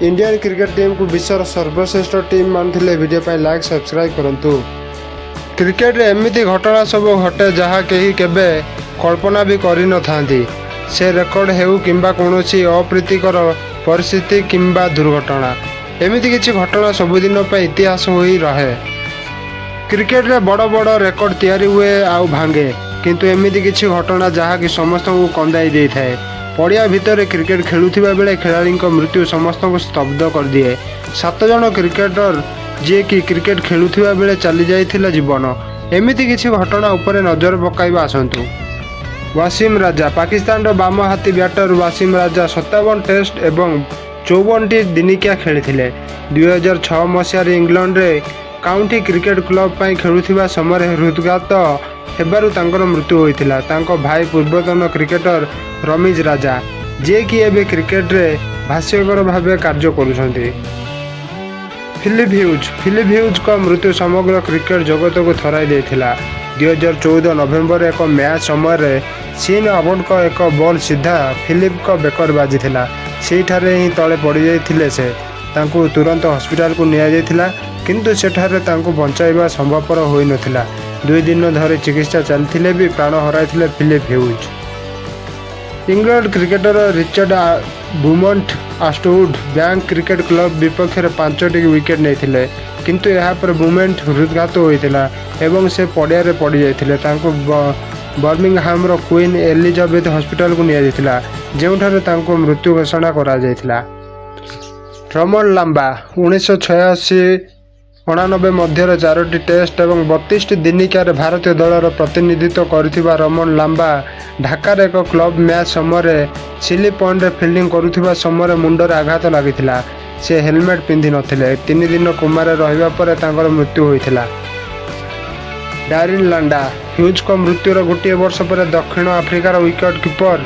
Indian cricket ଟିମ୍କୁ ବିଶ୍ୱର ସର୍ବଶ୍ରେଷ୍ଠ ଟିମ୍ ମାନୁଥିଲେ ଭିଡ଼ିଓ ପାଇଁ ଲାଇକ୍, ସବସ୍କ୍ରାଇବ୍ କରନ୍ତୁ। କ୍ରିକେଟରେ ଏମିତି ଘଟଣା ସବୁ ଘଟେ, ଯାହା କେହି କେବେ କଳ୍ପନା ବି କରିନଥାନ୍ତି। ସେ ରେକର୍ଡ ହେଉ କିମ୍ବା କୌଣସି ଅପ୍ରୀତିକର ପରିସ୍ଥିତି କିମ୍ବା ଦୁର୍ଘଟଣା, ଏମିତି କିଛି ଘଟଣା ସବୁଦିନ ପାଇଁ ଇତିହାସ ହୋଇ ରହେ। କ୍ରିକେଟରେ ବଡ଼ ବଡ଼ ରେକର୍ଡ ତିଆରି ହୁଏ ଆଉ ଭାଙ୍ଗେ, କିନ୍ତୁ ଏମିତି କିଛି ଘଟଣା ଯାହାକି ସମସ୍ତଙ୍କୁ କନ୍ଦାଇ ଦେଇଥାଏ। ପଡ଼ିଆ ଭିତରେ କ୍ରିକେଟ ଖେଳୁଥିବା ବେଳେ ଖେଳାଳିଙ୍କ ମୃତ୍ୟୁ ସମସ୍ତଙ୍କୁ ସ୍ତବ୍ଧ କରିଦିଏ। ସାତ ଜଣ କ୍ରିକେଟର, ଯିଏକି କ୍ରିକେଟ ଖେଳୁଥିବା ବେଳେ ଚାଲିଯାଇଥିଲା ଜୀବନ। ଏମିତି କିଛି ଘଟଣା ଉପରେ ନଜର ପକାଇବା ଆସନ୍ତୁ। ୱାସିମ ରାଜା। ପାକିସ୍ତାନର ବାମହାତୀ ବ୍ୟାଟର ୱାସିମ ରାଜା 57 ଟେଷ୍ଟ ଏବଂ 54ଟି ଦିନିକିଆ ଖେଳିଥିଲେ। 2006 ମସିହାରେ ଇଂଲଣ୍ଡରେ କାଉଣ୍ଟି କ୍ରିକେଟ କ୍ଲବ ପାଇଁ ଖେଳୁଥିବା ସମୟରେ ହୃଦଘାତ ହେବାରୁ ତାଙ୍କର ମୃତ୍ୟୁ ହୋଇଥିଲା। ତାଙ୍କ ଭାଇ ପୂର୍ବତନ କ୍ରିକେଟର ରମିଜ ରାଜା, ଯିଏକି ଏବେ କ୍ରିକେଟରେ ଭାଷ୍ୟକାର ଭାବେ କାର୍ଯ୍ୟ କରୁଛନ୍ତି। Philip huge. ଫିଲିପ୍ ହ୍ୟୁଜ୍ଙ୍କ ମୃତ୍ୟୁ ସମଗ୍ର କ୍ରିକେଟ ଜଗତକୁ ଥରାଇ ଦେଇଥିଲା। 2014 ନଭେମ୍ବରରେ ଏକ ମ୍ୟାଚ୍ ସମୟରେ ସିନ୍ ଆବୋଟଙ୍କ ଏକ ବଲ୍ ସିଧା ଫିଲିପଙ୍କ ବେକରେ ବାଜିଥିଲା। ସେଇଠାରେ ହିଁ ତଳେ ପଡ଼ିଯାଇଥିଲେ ସେ। ତାଙ୍କୁ ତୁରନ୍ତ ହସ୍ପିଟାଲକୁ ନିଆଯାଇଥିଲା, କିନ୍ତୁ ସେଠାରେ ତାଙ୍କୁ ବଞ୍ଚାଇବା ସମ୍ଭବପର ହୋଇନଥିଲା। 2 ଦିନ ଧରି ଚିକିତ୍ସା ଚାଲିଥିଲେ ବି ପ୍ରାଣ ହରାଇଥିଲେ Phillip Hughes. England cricketer Richard Beaumont Astwood bank cricket club ବିପକ୍ଷରେ ପାଞ୍ଚଟି ୱିକେଟ୍ ନେଇଥିଲେ, କିନ୍ତୁ ଏହାପରେ ବୁମେଣ୍ଟ ହୃଦଘାତ ହୋଇଥିଲା ଏବଂ ସେ ପଡ଼ିଆରେ ପଡ଼ିଯାଇଥିଲେ। ତାଙ୍କୁ ବର୍ମିଂହାମର କୁଇନ୍ ଏଲିଜାବେଥ ହସ୍ପିଟାଲକୁ ନିଆଯାଇଥିଲା, ଯେଉଁଠାରେ ତାଙ୍କୁ ମୃତ୍ୟୁ ଘୋଷଣା କରାଯାଇଥିଲା। ରମଣ ଲାମ୍ବା। 1986-89 ମଧ୍ୟରେ ଚାରୋଟି ଟେଷ୍ଟ ଏବଂ 32ଟି ଦିନିକିଆରେ ଭାରତୀୟ ଦଳର ପ୍ରତିନିଧିତ୍ୱ କରିଥିବା ରମଣ ଲାମ୍ବା ଢାକାରେ ଏକ କ୍ଲବ ମ୍ୟାଚ୍ ସମୟରେ ସ୍ଲିପ୍ ପଏଣ୍ଟରେ ଫିଲ୍ଡିଂ କରୁଥିବା ସମୟରେ ମୁଣ୍ଡରେ ଆଘାତ ଲାଗିଥିଲା। ସେ ହେଲମେଟ୍ ପିନ୍ଧି ନଥିଲେ। 3 ଦିନ କୋମାରେ ରହିବା ପରେ ତାଙ୍କର ମୃତ୍ୟୁ ହୋଇଥିଲା। ଡାରିନ୍ ଲାଣ୍ଡା। ହ୍ୟୁଜ୍ଙ୍କ ମୃତ୍ୟୁର ଗୋଟିଏ ବର୍ଷ ପରେ ଦକ୍ଷିଣ ଆଫ୍ରିକାର ୱିକେଟ୍ କିପର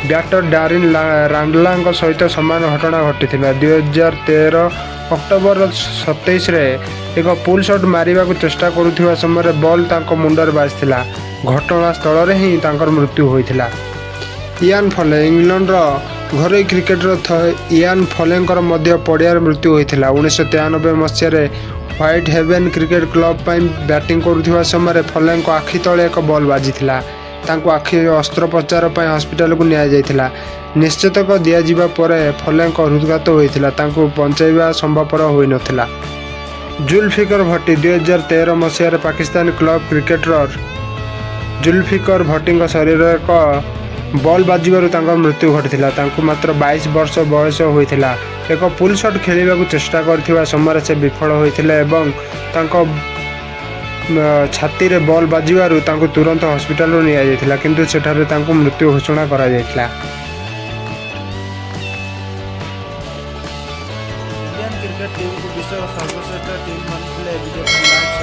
ବ୍ୟାଟର ଡାରିନ୍ ରାଣ୍ଡଲାଙ୍କ ସହିତ ସମାନ ଘଟଣା ଘଟିଥିଲା। 2013 ଅକ୍ଟୋବର 27ରେ ଏକ ପୁଲ୍ ସଟ୍ ମାରିବାକୁ ଚେଷ୍ଟା କରୁଥିବା ସମୟରେ ବଲ୍ ତାଙ୍କ ମୁଣ୍ଡରେ ବାଜିଥିଲା। ଘଟଣାସ୍ଥଳରେ ହିଁ ତାଙ୍କର ମୃତ୍ୟୁ ହୋଇଥିଲା। ଇଆନ୍ ଫଲେ। ଇଂଲଣ୍ଡର ଘରୋଇ କ୍ରିକେଟର ଇଆନ୍ ଫଲେଙ୍କର ମଧ୍ୟ ପଡ଼ିଆରେ ମୃତ୍ୟୁ ହୋଇଥିଲା। 1993 ମସିହାରେ ହ୍ୱାଇଟ୍ ହେଭେନ୍ କ୍ରିକେଟ କ୍ଲବ ପାଇଁ ବ୍ୟାଟିଂ କରୁଥିବା ସମୟରେ ଫଲେଙ୍କ ଆଖି ତଳେ ଏକ ବଲ୍ ବାଜିଥିଲା। ତାଙ୍କୁ ଆଖି ଅସ୍ତ୍ରୋପଚାର ପାଇଁ ହସ୍ପିଟାଲକୁ ନିଆଯାଇଥିଲା। ନିଶ୍ଚେତକ ଦିଆଯିବା ପରେ ଫଲେଙ୍କ ହୃଦଘାତ ହୋଇଥିଲା। ତାଙ୍କୁ ବଞ୍ଚାଇବା ସମ୍ଭବପର ହୋଇନଥିଲା। ଜୁଲଫିକର ଭଟ୍ଟି। 2013 ମସିହାରେ ପାକିସ୍ତାନୀ କ୍ଲବ କ୍ରିକେଟର ଜୁଲଫିକର ଭଟ୍ଟିଙ୍କ ଶରୀରରେ ଏକ ବଲ୍ ବାଜିବାରୁ ତାଙ୍କ ମୃତ୍ୟୁ ଘଟିଥିଲା। ତାଙ୍କୁ ମାତ୍ର 22 ବର୍ଷ ବୟସ ହୋଇଥିଲା। ଏକ ପୁଲ୍ ସଟ୍ ଖେଳିବାକୁ ଚେଷ୍ଟା କରିଥିବା ସମୟରେ ସେ ବିଫଳ ହୋଇଥିଲେ ଏବଂ ତାଙ୍କ ଛାତିରେ ବଲ୍ ବାଜିବାରୁ ତାଙ୍କୁ ତୁରନ୍ତ ହସ୍ପିଟାଲରୁ ନିଆଯାଇଥିଲା, କିନ୍ତୁ ସେଠାରେ ତାଙ୍କୁ ମୃତ୍ୟୁ ଘୋଷଣା କରାଯାଇଥିଲା। ଇଣ୍ଡିଆନ୍ କ୍ରିକେଟ ଟିମ୍କୁ ବିଶ୍ୱର ସର୍ବଶ୍ରେଷ୍ଠ ଟିମ୍ ମାନୁଥିଲେ ଭିଡ଼ିଓ ପାଇଁ ଲାଇକ୍